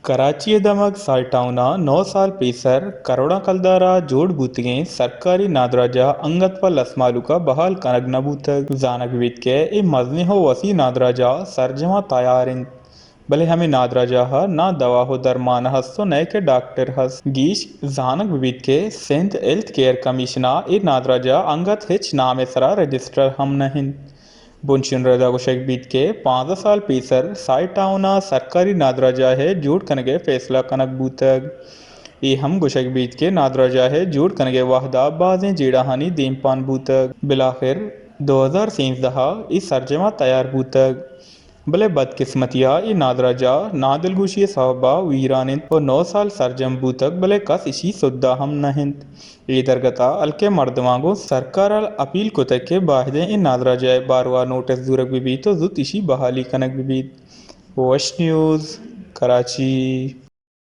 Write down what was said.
کراچی ءِ دمگ side town ءَ نو سال پیسر کروڑاں کلدار ءَ جوڑ بوتگیں سرکاری نادراہجاہ انگت پہ لس مہلوک ءَ بحال کنگ نہ بوتگ۔ زانگ بہ بیت کہ اے مزنیں ءُ وسیع نادراہجاہ سرجماں تیار اِنت، بلے ہمے نادراہجاہ ءَ نہ دوا ءُ درمان ہست ءُ نئیکہ ڈاکٹر ہست۔ گیش زانگ بہ بیت کہ سندھ ہیلتھ کیئر کمیشن ءَ اے نادراہجاہ انگت ہچ نام ءِ سرا رجسٹر ہم نہ اِنت۔ بنشین رد ءَ گوشگ بیت کہ پانزدہ سال پیسر سائیڈ ٹاؤن ءَ سرکاری نادراہجاہ ءِ جوڑ کنگ ءِ فیصلہ کنگ بوتگ۔ اے ہم گوشگ بیت کہ نادراہجاہ ءِ جوڑ کنگ ءِ وہد ءَ بازیں جیڑہانی دیمپان بوتگ، بلاخر دو ہزار سیزدہ ءَ اے سرجم ءَ تیار بوتگ، بلے بدقسمتی ءَ اے نادراہجاہ نادلگوشی ءِ سبب ءَ ویران اِنت ءُ نو سال سرجم بوتگ، بلے کس ایشی سدھ ءَ ہم نہ اِنت۔ اے درگت ءَ ہلک ءِ مردماں گوں سرکار ءَ اپیل کتگ کہ بایدیں اے نادراہجاہ ءِ باروا نوٹس زورگ بہ بیت ءُ زوت ایشی بحالی کنگ بہ بیت۔ وش نیوز، کراچی۔